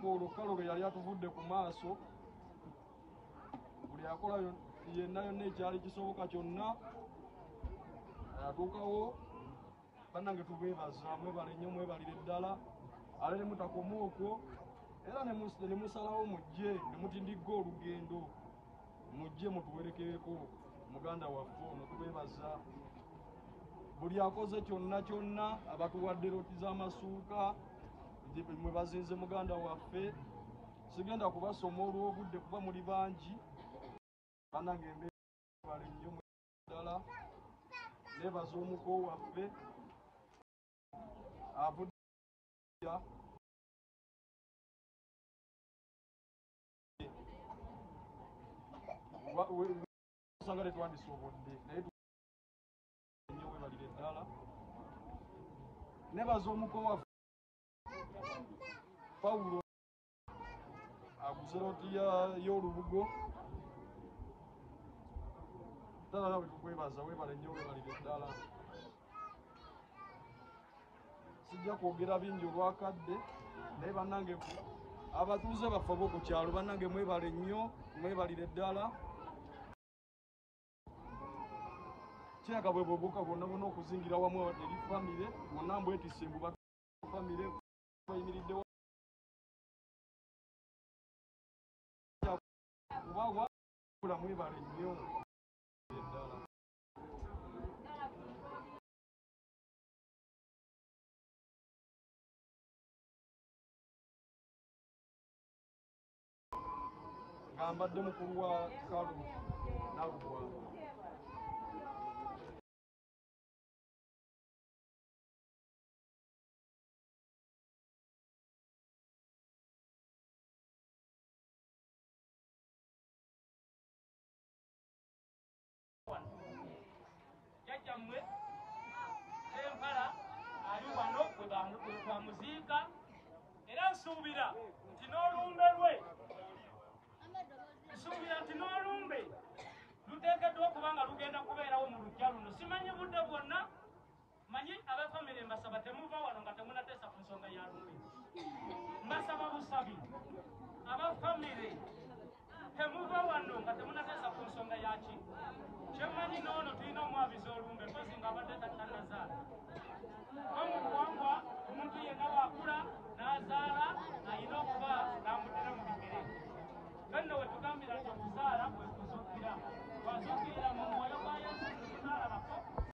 olunaku olwo Kalolo yali atuvudde ku maaso. Buli akola yenna yonna ekyali kisoboka kyonna atuukawo. Bannange tubeebaza, mwebale nnyo, mwebalire ddala. Ate ne mutakoma okwo, era ne musalawo mujje ne mutindigga olugendo, mujje mutuwerekereko muganda waffe ono. Tubeebaza buli akoze kyonna kyonna, abatuwadde loti z'amasuuka mwe bazinze muganda waffe. Sigenda kubasoma olw'obudde kuba muli bangi. Bannange mwebale nnyo ddala. Neebaza omuko waffe avudde osanga tetwandisobodde, naye nnyo webalire ddala. Nebaza omuko waffe Pawulo aguze loti y'olubugo. Ddala nawe tukwebaza, webale nnyo, webalire ddala. Sijja kwogera bingi olwakadde, naye bannange abatuuze baffe ab'oku kyalo, bannange mwebale nnyo, mwebalire ddala. Kiraka bwe bwobuuka bwonna bwonna okuzingira wamu eri famire bwonna mbwetisse mbu famire bayimiriddewo kubawa mwebale nnyo ddala. Nga mbadde mukulu wa Kalu Nalubwa. Jjajjammwe Sempala ali wano bwe twamuziika, era nsuubira nti n'olumbe lwe, nsuubira nti n'olumbe luteekeddwa okuba nga lugenda kubeerawo mu luggya luno. Simanyi budde bwonna, manyi abafamire mbasaba temuva wano nga temunateesa ku nsonga ya lumbe. Mbasaba busabi abafamire temuva wano nga temunateesa ku nsonga yaki. Kyemmanyi n'ono tulina omwabiza olumbe.